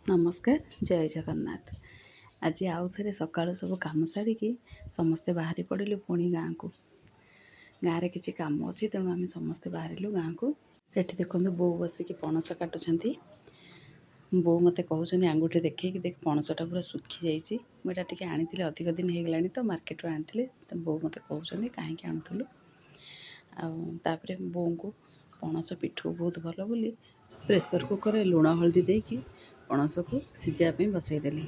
ନମସ୍କାର, ଜୟ ଜଗନ୍ନାଥ। ଆଜି ଆଉ ଥରେ ସକାଳୁ ସବୁ କାମ ସାରିକି ସମସ୍ତେ ବାହାରି ପଡ଼ିଲୁ ପୁଣି ଗାଁକୁ। ଗାଁରେ କିଛି କାମ ଅଛି, ତେଣୁ ଆମେ ସମସ୍ତେ ବାହାରିଲୁ ଗାଁକୁ। ଏଠି ଦେଖନ୍ତୁ, ବୋଉ ବସିକି ପଣସ କାଟୁଛନ୍ତି। ବୋଉ ମୋତେ କହୁଛନ୍ତି ଆଙ୍ଗୁଠି ଦେଖେଇକି, ଦେଖ, ପଣସଟା ପୁରା ଶୁଖିଯାଇଛି। ମୁଁ ଏଇଟା ଟିକେ ଆଣିଥିଲି, ଅଧିକ ଦିନ ହେଇଗଲାଣି ତ, ମାର୍କେଟରୁ ଆଣିଥିଲି ତ। ବୋଉ ମୋତେ କହୁଛନ୍ତି କାହିଁକି ଆଣୁଥିଲୁ? ଆଉ ତାପରେ ବୋଉଙ୍କୁ ପଣସ ପିଠଉ ବହୁତ ଭଲ ବୋଲି ପ୍ରେସର କୁକରରେ ଲୁଣ ହଳଦୀ ଦେଇକି ପଣସକୁ ସିଝାଇବା ପାଇଁ ବସେଇଦେଲି।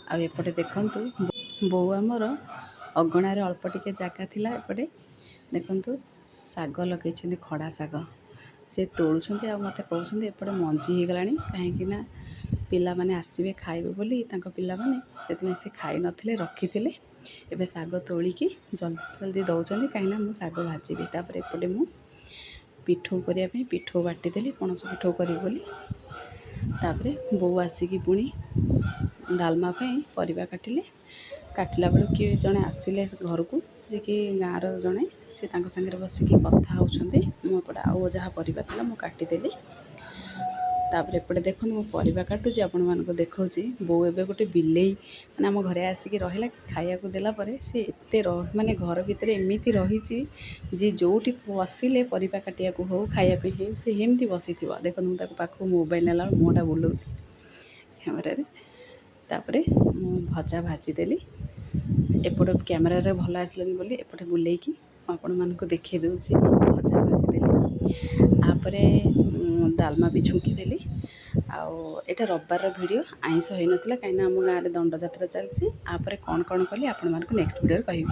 ଆଉ ଏପଟେ ଦେଖନ୍ତୁ, ବୋଉ ଆମର ଅଗଣାରେ ଅଳ୍ପ ଟିକେ ଜାଗା ଥିଲା, ଏପଟେ ଦେଖନ୍ତୁ ଶାଗ ଲଗେଇଛନ୍ତି, ଖଡ଼ା ଶାଗ। ସେ ତୋଳୁଛନ୍ତି ଆଉ ମୋତେ କହୁଛନ୍ତି ଏପଟେ ମଞ୍ଜି ହେଇଗଲାଣି, କାହିଁକି ନା ପିଲାମାନେ ଆସିବେ ଖାଇବେ ବୋଲି, ତାଙ୍କ ପିଲାମାନେ। ସେଥିପାଇଁ ସେ ଖାଇନଥିଲେ, ରଖିଥିଲେ। ଏବେ ଶାଗ ତୋଳିକି ଜଲ୍ଦି ଜଲ୍ଦି ଦେଉଛନ୍ତି, କାହିଁକିନା ମୁଁ ଶାଗ ଭାଜିବି। ତାପରେ ଏପଟେ ମୁଁ ପିଠଉ କରିବା ପାଇଁ ପିଠଉ ବାଟିଦେଲି, ପଣସ ପିଠଉ କରିବି ବୋଲି। ତାପରେ ବୋଉ ଆସିକି ପୁଣି ଡାଲମା ପାଇଁ ପରିବା କାଟିଲେ। କାଟିଲା ବେଳକୁ କିଏ ଜଣେ ଆସିଲେ ଘରକୁ, ଯେ କି ଗାଁର ଜଣେ। ସେ ତାଙ୍କ ସାଙ୍ଗରେ ବସିକି କଥା ହେଉଛନ୍ତି। ମୁଁ ଏପଟେ ଆଉ ଯାହା ପରିବା ଥିଲା ମୁଁ କାଟିଦେଲି। ତାପରେ ଏପଟେ ଦେଖନ୍ତୁ, ମୁଁ ପରିବା କାଟୁଛି, ଆପଣମାନଙ୍କୁ ଦେଖାଉଛି। ବୋଉ ଏବେ ଗୋଟେ ବିଲେଇ ମାନେ ଆମ ଘରେ ଆସିକି ରହିଲା। ଖାଇବାକୁ ଦେଲା ପରେ ସେ ଏତେ ମାନେ ଘର ଭିତରେ ଏମିତି ରହିଛି ଯେ ଯେଉଁଠି ବସିଲେ, ପରିବା କାଟିବାକୁ ହଉ, ଖାଇବା ପାଇଁ ହେଉ, ସେ ଏମିତି ବସିଥିବ। ଦେଖନ୍ତୁ, ମୁଁ ତାକୁ ପାଖକୁ ମୋବାଇଲ ନେଲା ବେଳକୁ ମୁହଁଟା ବୁଲଉଛି କ୍ୟାମେରାରେ। ତାପରେ ମୁଁ ଭଜା ଭାଜିଦେଲି। ଏପଟ କ୍ୟାମେରାରେ ଭଲ ଆସିଲାନି ବୋଲି ଏପଟେ ବୁଲେଇକି ମୁଁ ଆପଣମାନଙ୍କୁ ଦେଖାଇ ଦେଉଛି। ଭଜା ଭାଜିଦେଲି, ତାପରେ ଡାଲମା ବି ଛୁଙ୍କିଦେଲି। ଆଉ ଏଇଟା ରବିବାରର ଭିଡ଼ିଓ, ଆଇଁଷ ହେଇନଥିଲା, କାହିଁକିନା ଆମ ଗାଁରେ ଦଣ୍ଡଯାତ୍ରା ଚାଲିଛି। ତାପରେ କ'ଣ କ'ଣ କଲି ଆପଣମାନଙ୍କୁ ନେକ୍ସଟ ଭିଡ଼ିଓରେ କହିବି।